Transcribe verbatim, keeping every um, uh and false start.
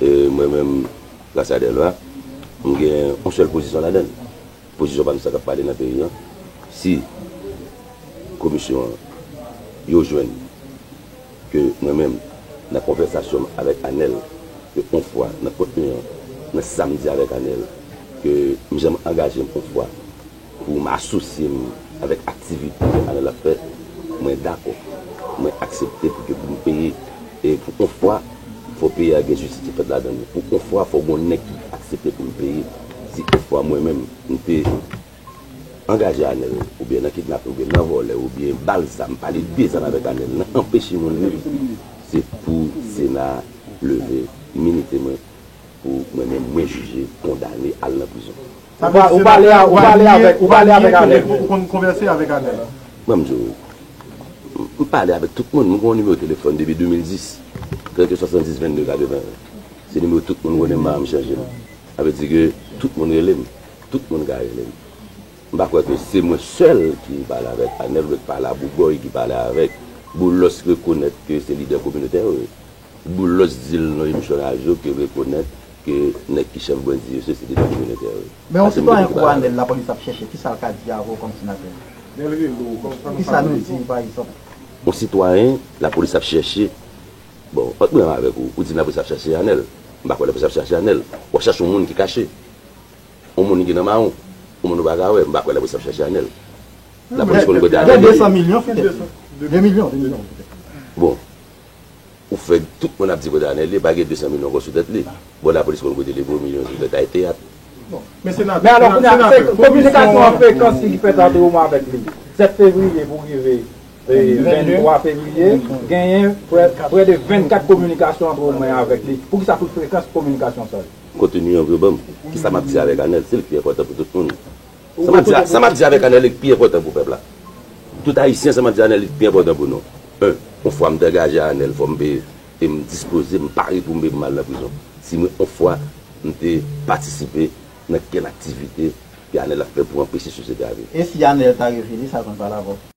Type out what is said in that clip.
E mwen menm, gras a Dèlwa, m gen yon sèl pozisyon ladan l. Pozisyon pa m sa k ap pale nan peyi an. Si komisyon an, yo jwenn ke mwen menm, nan konvèsasyon m avèk Anèl, ke yon fwa, nan kontni an, nan sa m di avèk Anèl, ke m janm angaje m yon fwa pou m asosye m avèk aktivite Anèl ap fè, mwen dakò. Mwen aksepte pou ke pou m peye. E pou yon fwa, fò peyi a gen jistis ki fèt ladan l. Pou yon fwa, fò gen yon nèg ki aksepte pou l peye. Si yon fwa mwen menm, m te angaje Anèl, oubyen nan kidnape, oubyen nan vòlè, oubyen ba l zam, pale de zam avèk Anèl, nan anpeche moun viv, se pou Sena leve iminite mwen, pou mwen menm, mwen jije, kondane, al nan prizon. Ou pa- ou pale a- ou pale avèk- ou pale avèk Anèl. Ou konn konvèse avèk Anèl. Ban m di w, m pale avèk tout moun. Mwen gen yon nimewo telefòn depi de mil dis, trente swasanndis vennde katreven. Se nimewo tout moun konnen m pa janm chanje l. Sa vle di ke tout moun rele m. Tout moun ka rele m. M pa kwè ke se mwen sèl ki pale avèk Anèl, oubyen ki pale a Bougòy, ki pale avèk Boulos rekonèt ke se lidè kominotè yo ye. Boulos di l nan emisyon radyo ke rekonèt ke nèg ki chèf bandi yo se, se lidè kominotè yo ye. Men yon sitwayen kou Anèl, lapolis ap chèche, kisa l ka di avè w kòm senatè? Kisa nou di, pa egzanp? Yon sitwayen, lapolis ap chèche. Bon, ant mwen menm avèk ou, ou di m lapolis ap chèche Anèl. M pa kwè lapolis ap chèche Anèl. W ap chèche yon moun ki kache. Yon moun ki nan mawon. Yon moun ou pa ka wè. M pa kwè lapolis ap chèche Anèl. Lapolis konn kote Anèl ye. Gen de san milyon, petèt. De milyon, de milyon, petèt. Bon, ou fè tout moun ap di kote Anèl ye, pa gen de san milyon ankò sou tèt li. Bon, lapolis konn kote l ye pou yon milyon sou tèt, ay teyat. Men alò, kounye a, se kominikasyon an frekans ki fèt ant ou menm avèk li. Sèt fevriye pou rive, e, venntwa fevriye, genyen prè, prè de vennkat kominikasyon ant ou menm avèk li. Poukisa tout frekans kominikasyon sa yo? Kontni an pou yo ban m. Kisa m ap di avèk Anèl, se li k pi enpòtan pou tout moun. Sa m ap di, sa m ap di avèk Anèl, li k pi enpòtan pou pèp la. Tout Ayisyen, sa m ap di Anèl, li k pi enpòtan pou nou. En, yon fwa m te angaje Anèl, fò m peye. E m dispoze, m pare pou m peye pou m al nan prizon. Si mwen, yon fwa, m te patisipe nan kèl aktivite ke Anèl ap fè pou anpeche sosyete a viv. E si Anèl ta refile, sa konn pale avè w?